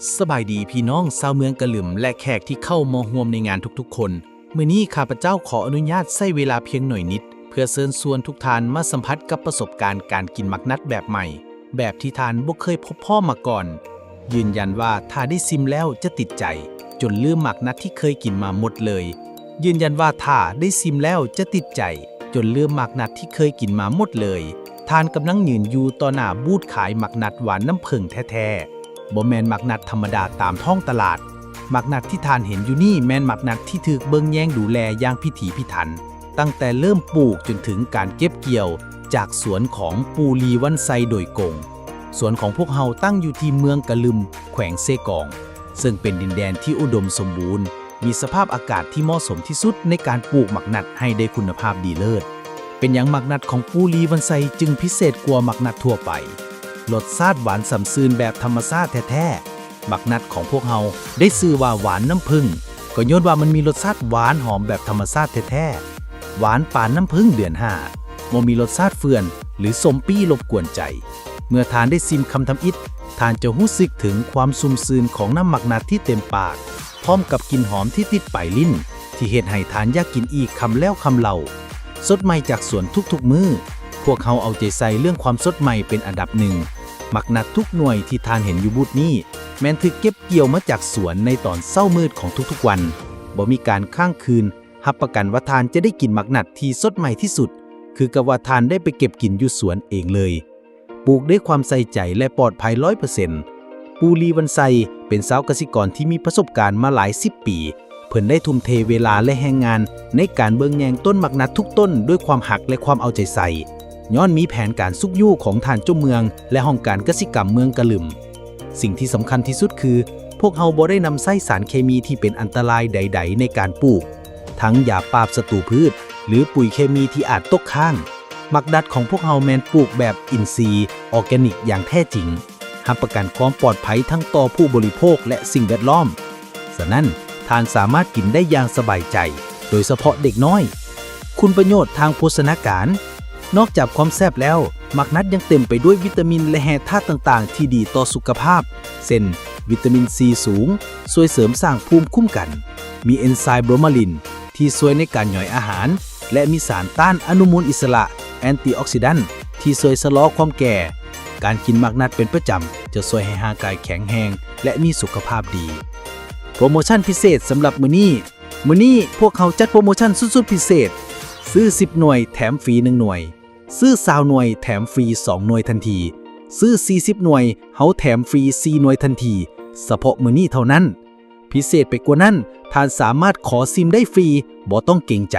ສະບາຍດີພີ່ນ້ອງຊາວເມືອງກະລຶມ ແລະ ແຂກທີ່ເຂົ້າມາຮ່ວມໃນງານທຸກໆຄົນ. ມື້ນີ້ຂ້າພະເຈົ້າຂໍອະນຸຍາດໃຊ້ເວລາພຽງໜ້ອຍນິດ ເພື່ອເຊີນຊວນທຸກທ່ານມາສຳຜັດກັບປະສົບການການກິນໝາກນັດແບບໃໝ່, ແບບທີ່ທ່ານບໍ່ເຄີຍພົບພໍ້ມາກ່ອນ. ຢືນຢັນວ່າຖ້າໄດ້ຊິມແລ້ວຈະຕິດໃຈ ຈົນລືມໝາກນັດທີ່ເຄີຍກິນມາໝົດເລີຍ. ຢືນຢັນວ່າຖ້າໄດ້ຊິມແລ້ວຈະຕິດໃຈ ຈົນລືມໝາກນັດທີ່ເຄີຍກິນມາໝົດເລີຍ. ທ່ານກຳລັງຢືນຢູ່ຕໍ່ໜ້າບູດຂາຍໝາກນັດຫວານນ້ຳເຜິ້ງແທ້ໆ. ບໍ່ແມ່ນໝາກນັດທຳມະດາຕາມທ້ອງຕະຫຼາດ. ໝາກນັດທີ່ທ່ານເຫັນຢູ່ນີ້ແມ່ນໝາກນັດທີ່ຖືກເບິ່ງແຍງດູແລຢ່າງພິຖີພິຖັນ, ຕັ້ງແຕ່ເລີ່ມປູກຈົນເຖິງການເກັບກ່ຽວຈາກສວນຂອງປູລີວັນໄຊໂດຍກົງ. ສວນຂອງພວກເຮົາຕັ້ງຢູ່ທີ່ເມືອງກະລຶມ, ແຂວງເຊກອງ, ເຊິ່ງເປັນດິນແດນທີ່ອຸດົມສົມບູນ, ມີສະພາບອາກາດທີ່ເໝາະສົມທີ່ສຸດໃນການປູກໝາກນັດໃຫ້ໄດ້ຄຸນນະພາບດີເລີດ. ເປັນຫຍັງໝາກນັດຂອງປູລີວັນໄຊຈຶ່ງພິເສດກວ່າໝາກນັດທົ່ວໄປ? ລົດຊາດຫວານຊ່ຳຊື່ນແບບທຳມະຊາດແທ້ໆ. ໝາກນັດຂອງພວກເຮົາໄດ້ຊື່ວ່າຫວານນ້ຳເຜິ້ງ ກໍຍ້ອນວ່າມັນມີລົດຊາດຫວານຫອມແບບທຳມະຊາດແທ້ໆ. ຫວານປານນ້ຳເຜິ້ງເດືອນຫ້າ, ບໍ່ມີລົດຊາດເຟື່ອນ ຫຼື ສົ້ມປີ້ລົບກວນໃຈ. ເມື່ອທ່ານໄດ້ຊິມຄຳທຳອິດ, ທ່ານຈະຮູ້ສຶກເຖິງຄວາມຊຸ່ມຊື່ນຂອງນ້ຳໝາກນັດທີ່ເຕັມປາກ, ພ້ອມກັບກິ່ນຫອມທີ່ຕິດປາຍລີ້ນ ທີ່ເຮັດໃຫ້ທ່ານຢາກກິນອີກຄຳແລ້ວຄຳເລົ່າ. ສົດໃໝ່ຈາກສວນທຸກໆມື້. ພວກເຮົາເອົາໃຈໃສ່ເລື່ອງຄວາມສົດໃໝ່ເປັນອັນດັບໜຶ່ງ. ໝາກນັດທຸກໜ່ວຍທີ່ທ່ານເຫັນຢູ່ບູດນີ້ ແມ່ນຖືກເກັບກ່ຽວມາຈາກສວນໃນຕອນເຊົ້າມືດຂອງທຸກໆວັນ. ບໍ່ມີການຄ້າງຄືນ. ຮັບປະກັນວ່າທ່ານຈະໄດ້ກິນໝາກນັດທີ່ສົດໃໝ່ທີ່ສຸດ, ຄືກັບວ່າທ່ານໄດ້ໄປເກັບກິນຢູ່ສວນເອງເລີຍ. ປູກດ້ວຍຄວາມໃສ່ໃຈ ແລະ ປອດໄພຮ້ອຍເປີເຊັນ. ປູລີວັນໄຊເປັນຊາວກະສິກອນທີ່ມີປະສົບການມາຫຼາຍສິບປີ. ເພິ່ນໄດ້ທຸ່ມເທເວລາ ແລະ ແຮງງານໃນການເບິ່ງແຍງຕົ້ນໝາກນັດທຸກຕົ້ນດ້ວຍຄວາມຮັກ ແລະ ຄວາມເອົາໃຈໃສ່. ຍ້ອນມີແຜນການຊຸກຍູ້ຂອງທ່ານເຈົ້າເມືອງ ແລະ ຫ້ອງການກະສິກຳເມືອງກະລຶມ. ສິ່ງທີ່ສຳຄັນທີ່ສຸດຄື ພວກເຮົາບໍ່ໄດ້ນຳໃຊ້ສານເຄມີທີ່ເປັນອັນຕະລາຍໃດໆໃນການປູກ, ທັງຢາປາບສັດຕູພືດ ຫຼື ປຸ໋ຍເຄມີທີ່ອາດຕົກຄ້າງ. ໝາກນັດຂອງພວກເຮົາແມ່ນປູກແບບອິນຊີ, ອອແກນິກຢ່າງແທ້ຈິງ, ຮັບປະກັນຄວາມປອດໄພທັງຕໍ່ຜູ້ບໍລິໂພກ ແລະ ສິ່ງແວດລ້ອມ. ສະນັ້ນ, ທ່ານສາມາດກິນໄດ້ຢ່າງສະບາຍໃຈ, ໂດຍສະເພາະເດັກນ້ອຍ. ຄຸນປະໂຫຍດທາງໂພຊະນາການ. ນອກຈາກຄວາມແຊບແລ້ວ, ໝາກນັດຍັງເຕັມໄປດ້ວຍວິຕາມິນ ແລະ ແຮ່ທາດຕ່າງໆທີ່ດີຕໍ່ສຸຂະພາບ, ເຊັ່ນ ວິຕາມິນຊີສູງ, ຊ່ວຍເສີມສ້າງພູມຄຸ້ມກັນ, ມີເອນໄຊບຣອມມາລິນ ທີ່ຊ່ວຍໃນການຫຍໍ້ອາຫານ ແລະ ມີສານຕ້ານອະນຸມູນອິດສະຫຼະ, ແອນຕີອອກຊີດັນ ທີ່ຊ່ວຍຊະລໍຄວາມແກ່. ການກິນໝາກນັດເປັນປະຈຳຈະຊ່ວຍໃຫ້ຮ່າງກາຍແຂງແຮງ ແລະ ມີສຸຂະພາບດີ. ໂປຣໂມຊັນພິເສດສຳລັບມື້ນີ້. ມື້ນີ້ພວກເຮົາຈັດໂປຣໂມຊັນສຸດໆພິເສດ, ຊື້ສິບໜ່ວຍແຖມຟຣີໜຶ່ງໜ່ວຍ, ຊື້ຊາວໜ່ວຍແຖມຟຣີສອງໜ່ວຍທັນທີ, ຊື້ສີ່ສິບໜ່ວຍ ເຮົາແຖມຟຣີສີ່ໜ່ວຍທັນທີ, ສະເພາະມື້ນີ້ເທົ່ານັ້ນ. ພິເສດໄປກວ່ານັ້ນ, ທ່ານສາມາດຂໍຊິມໄດ້ຟຣີ, ບໍ່ຕ້ອງເກງໃຈ.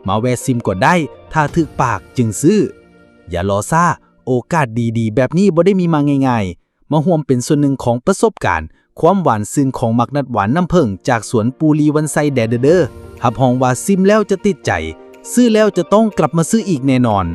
ມາແວ່ຊິມກ່ອນໄດ້, ຖ້າຖືກປາກຈຶ່ງຊື້. ຢ່າລໍຊ້າ, ໂອກາດດີໆແບບນີ້ບໍ່ໄດ້ມີມາງ່າຍໆ. ມາຮ່ວມເປັນສ່ວນໜຶ່ງຂອງປະສົບການຄວາມຫວານຊື່ນຂອງໝາກນັດຫວານນ້ຳເຜິ້ງຈາກສວນປູລີວັນໄຊແດ່ເດີ. ຮັບຮອງວ່າຊິມແລ້ວຈະຕິດໃຈ, ຊື້ແລ້ວຈະຕ້ອງກັບມາຊື້ອີກແນ່ນອນ.